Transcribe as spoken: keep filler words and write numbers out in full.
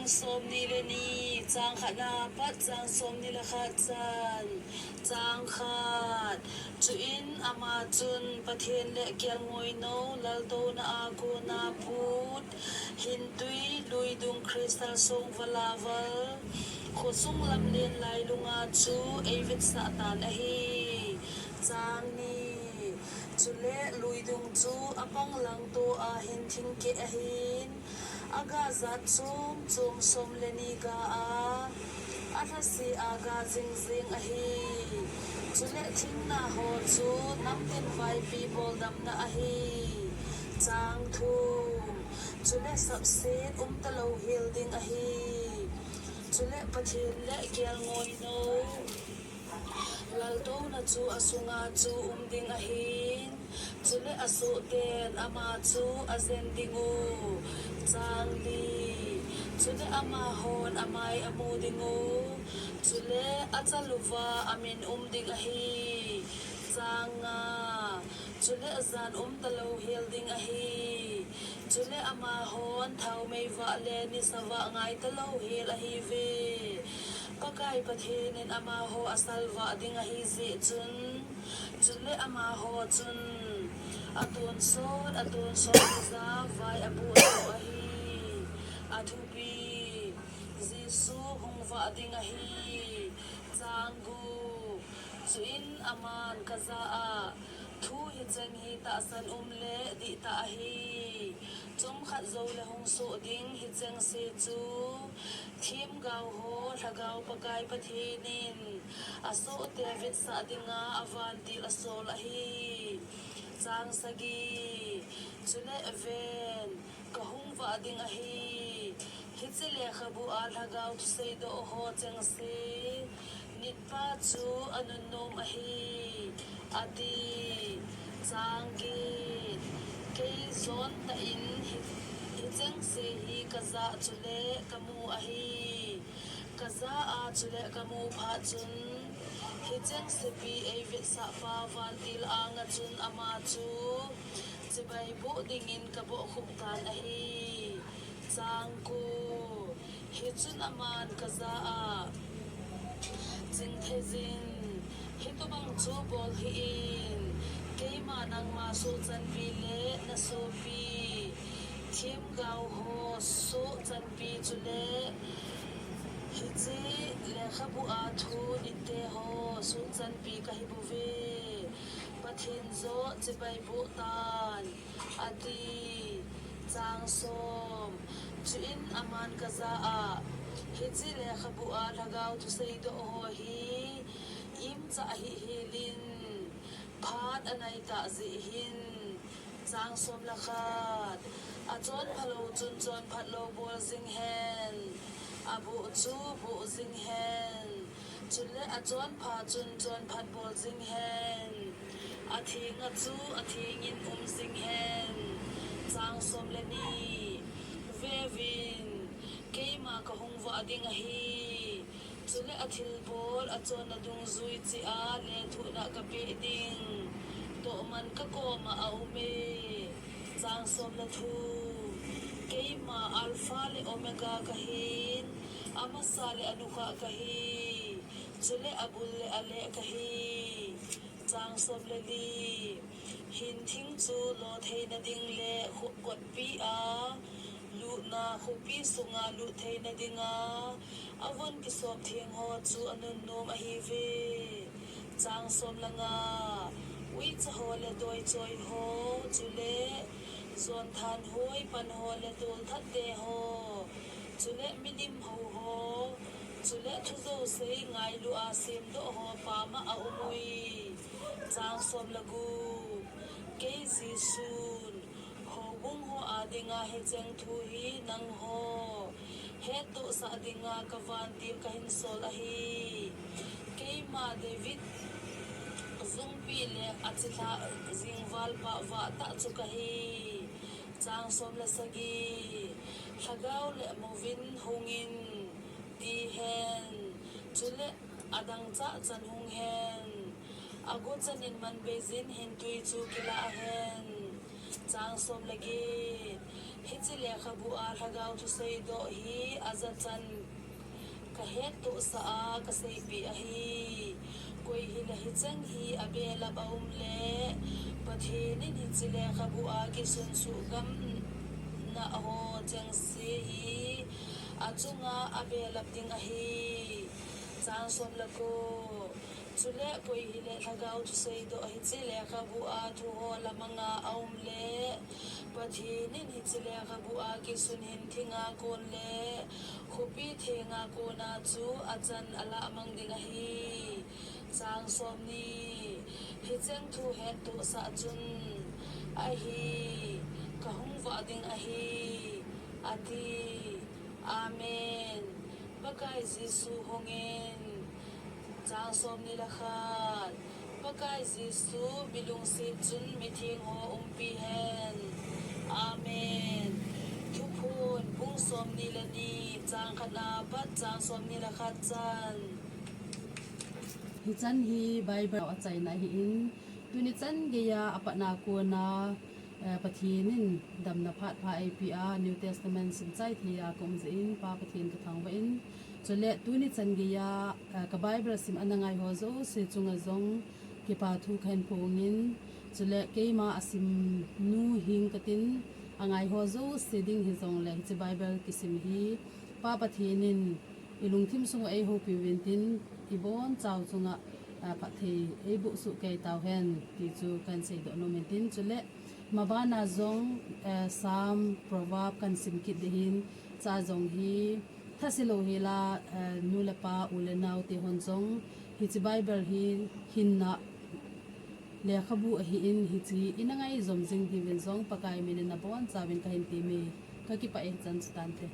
Somni le ni, chang khatna pat chang somni le khat chan. Chang khat. Chuin ama chun Pathen le kelngoi nou, laltouna a kona put, hintui, luidung, crystal song, vala val, khosung lamlen lailunga chu eivetsah tan ahi. Chang ni. Chule luidung chu apang langto a hinthing keh ahin, aga jat chom chom som le ni ga a, alhase a ga jing jing ahi. Chule thingna ho chu namtin vaipi boldamna ahi. Chang thum. Chule sapset umta louhel ding ahi. Chule Pathen le kelngoi nou, laltouna chu asunga chu um ding ahin, chule asohten ama chu ajen dingu. Chang li. Chule amahon amai amu dingu, chule achal uva amin um ding ahi. Chang nga. Chule ajan umta louhel ding ahi. Chule amahon thaomei vah le nisa vah ngaita louhel ahiuve. Pakai Pathen in amaho asalvah ding ahi jeh chun, chule amaho chun atonsot atonsot a vai abuh lou ahi. Athupi. Jesu hung vah ding ahi. Chang gup. Chuin aman kajah a, thu hicheng hi tahsan um le dihtah ahi. Chomkhat joule hung soh ding hichengse chu themgao ho Lhagao Pakai Pathen in asohte vetsah dinga avantil asol ahi. Chang sagi. Chule ven, kahung vah ding ahi. Hiche lekhabu a Lhagao thuseidoh ho chengse nitpa chu anunnom ahi, ati. Chang get. Kei John tah in hi, hichengse hi kajah chule kamu ahi. Kajah a chule kamu phat chun, hichengsepi eivetsahpa vantil anga chun ama chu chibai boh dingin kabohkhup tan ahi. Chang ko. Hichun aman kajah a, Chingtheijin, hitobang chu bol hih in, keima nangma sohchanpi le nasopi themgao ho sohchanpi chule hiche lekhabu a thu nitte ho sohchanpi kahibouve. Pathen joh chibai boh tan, ati. Chang som. Chuin aman kajah a, hiche lekhabu a Lhagao thuseidoh ho hi imcha hihhel in, phat anaitah jeh hin. Chang som le khat. Achonpha lou chun chonphat lou bol jing hen, aboh chu boh jing hen. Chule achonpha chun chonphat bol jing hen, athenga chu athengin um jing hen. Chang som le ni. Veuvin, keima kahung vah ding ahi. Chule athilbol achonna dungjui cheh a lethuhna kapeh ding tohman kakoma aume. Chang som le thum. Keima Alpha le Omega kahin, amasa le anukha kahi, chule abul le aleh kahi. Chang som le li. Hinthing chu lotheina ding le kho-, kotpi a lutna, khopi sunga luttheina dinga avon kisop theng ho chu anunnom ahiuve. Chang som le nga. Uicha ho le doichoi ho, chule jonthanhoi pan ho le tolthat te ho, chule milim hou ho, chule thujousei ngailu a semdoh ho pama aumui. Chang som le gup. Kei Jesun, houbung ho adinga hicheng thu hi nangho hettohsah dinga kavantil kahinsol ahi. Keima David jungpi le achilhah jingvalpa vahtah chu kahi. Chang som le sagi. Lhagao le mouvin hungin, tihen. Chule adangchah chan hunghen. Agochanin manbeijin hintui chu kilah hen. Chang som le get. Hiche lekhabu a lhagao thuseidoh hi ajachan kahettohsah a kaseipeh ahi. Koi hile hicheng hi abelap aum le, Pathen in hiche lekhabu a kisunsuh gamna ho chengse hi achunga abelap ding ahi. Chang som le ko. Chule koi hile lhagao thuseidoh hiche lekhabu a thuho lamanga aum le, Pathen in hiche lekhabu a kisun hin thinga kon le khopi thenga kona chu achan alah mang ding ahi. Chang somni. Hicheng thu hettohsah chun, ahi, kahung vah ding ahi, ati. Amen. Pakai Jesu hungin. Chang somni le khat. Pakai Jesu milungset chun mitheng ho umpi hen. Amen. Thuphon bung somni le ni, chang khatna pat chang somni le khat chan. Hichan hi Bible achaina ahin, tuni chan geiya apatna kona, eh, Pathen in damna phat pha eipeh a, New Testament simchai thei a kaum jeh in, Pa Pathen kathangvah in. Chule tuni chan geiya, eh, ka Bible sim ana ngai ho jouse chunga jong kipa thu kahin phongin. Chule keima asim nu hing katin, angai ho jouse ding hijongle hiche Bible kisim hi Pa Pathen in ilungthim sunga eihoupi uvin tin, ibonchau chunga, ah, phatthei eiboh soh kei tauhen ti chu kahin seidoh nom in tin. Chule mabana jong, eh, Psalm, Proverb kahin sim kit ding ahin, chua jong hi thase lou hela, eh, nu le pa, u le nao tehon jong hiche Bible hi hinna lekhabu ahin, hiche hi ina ngai jom jing diuvin jong Pakai min in nabonchauvin kahin temme. Kakipah e, chan chu tante.